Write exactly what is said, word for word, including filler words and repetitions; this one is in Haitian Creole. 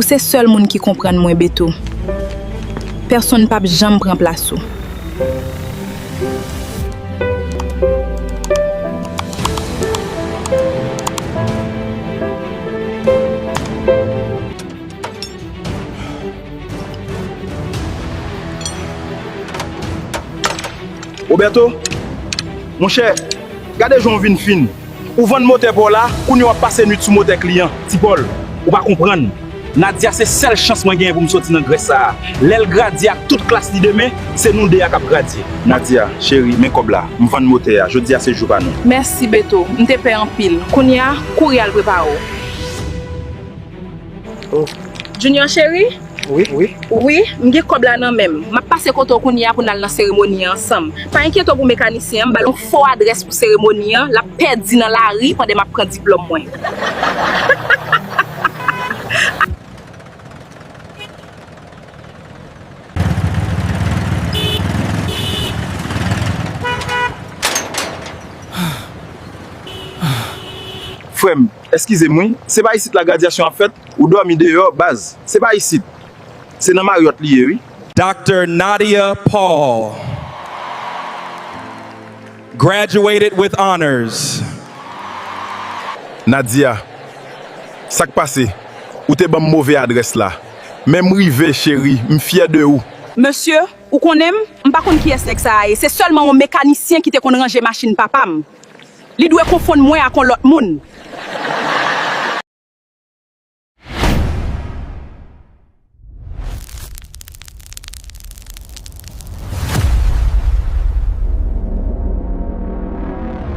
Ou se sèl moun ki konprann mwen, Beto. Pèsonn p ap janm pran plas ou. Roberto, monchè, gade jan w vin fin. Ou vann motè pa w la, kounye a w ap pase nwit sou motè kliyan. Ti Pòl, ou pa konprann. Nadia se sèl chans mwen genyen pou m soti nan grès sa a. Lè l gradye ak tout klas li demen, se nou de a k ap gradye. Nadia, cheri, men kòb la. M vann motè a. Jodi a se jou pa nou. Mèsi, Beto. M te pè anpil. Kounye a, kouri al prepare w. Oh. Junior cheri? Wi, wi. Wi, m gen kòb la nan men m. M ap pase kote w kounye a pou n al nan seremoni an ansanm. Pa enkyete w pou mekanisyen an, m ba l yon fo adrès pou seremoni an, l ap pèdi nan lari pandan m ap pran diplòm mwen. Frè m, eskize m wi, se pa isit la gradyasyon ap fèt? Ou dòmi deyò, baz. Se pa isit. Se nan Marriott li ye, wi. Doctor Nadia Paul graduated with honors. Nadia, sa k pase? Ou te ban m move adrès la. Men m rive, cheri. M fyè de ou. Mesye, ou konnen m, m pa konn kiyès nèg sa a ye. Se sèlman yon mekanisyen ki te konn ranje machin papa m. Li dwe konfonn mwen ak yon lòt moun.